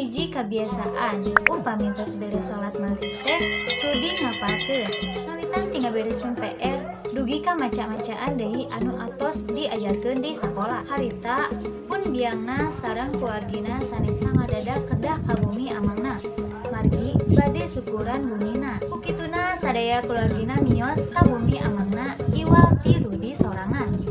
hiji kabiasaan, upami tos beres salat Maghrib teh Rudi ngapalkeun. Ngawitan ti ngabereskeun PR dugi ka maca-macaan deui anu atos diajarkeun di sakola. Harita pun biangna sareng keluargina sanesna ngadadak kedah ka bumi amangna, margi bade syukuran bumina. Ku kituna sadaya keluargina miyos ka bumi amangna iwal ti Rudi sorangan.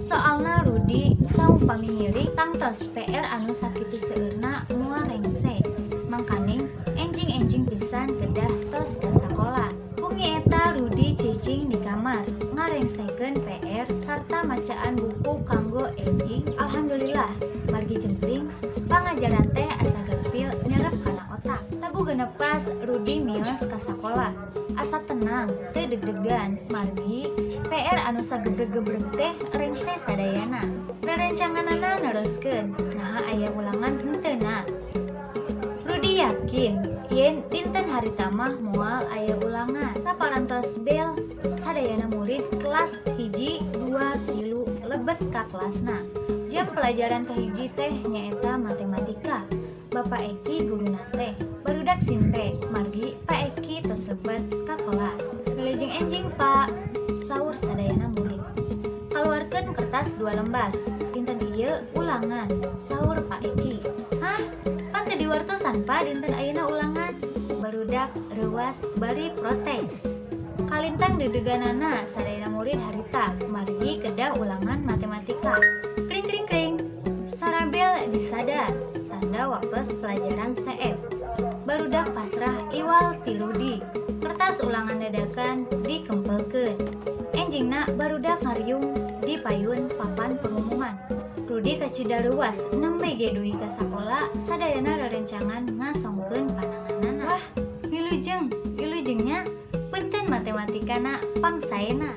Soalna Rudi saupami ngiring tangtos PR anu sakitu seueurna moal rengse. Mangkaning enjing-enjing pisan kedah tos ka sakola. Wengi eta Rudi cicing di kamar ngarengsekeun PR sarta macaan buku kanggo enjing. Alhamdulillah, margi jempling, pangajaran teh asa gampil nyerep kana otak. Tabuh 6 pas Rudi miyos ka sakola. Asa tenang, teu deg-degan, margi PR anu sagebreg-gebreg teh rengse sadayana. Rerencanganana neruskeun, naha aya ulangan henteuna. Rudi yakin yen dinten harita mah moal aya ulangan. Saparantos bel, sadayana murid kelas 1, 2, 3 lebet ka kelasna. Jam pelajaran kahiji teh nyaeta matematika. Bapak Eki guruna teh. Barudak simpe, margi Pak Eki tos lebet ka kelas. "Wilujeng enjing, Pak," saur sadayana murid. "Kaluarkeun kertas dua lembar. Dinten ieu ulangan," saur Pak Eki. "Hah? Pan teu diwartosan, Pak, dinten ayeuna ulangan?" Barudak reuwas bari protes. Kalintang deg-deganana sadayana murid harita, margi kedah ulangan matematika. Kring kring kring. Sora bel disada, tanda waktos pelajaran seep. Barudak pasrah iwal ti Rudi. Kertas ulangan dadakan dikempelkeun. Enjingna barudak ngariung di payun papan pengumuman. Rudi kacida reuwas, nembe ge dugi ka sakola sadayana rerencangan ngasongkeun pananganana. "Wah, wilujeng, wilujeng nya. Punten matematikana pangsaena."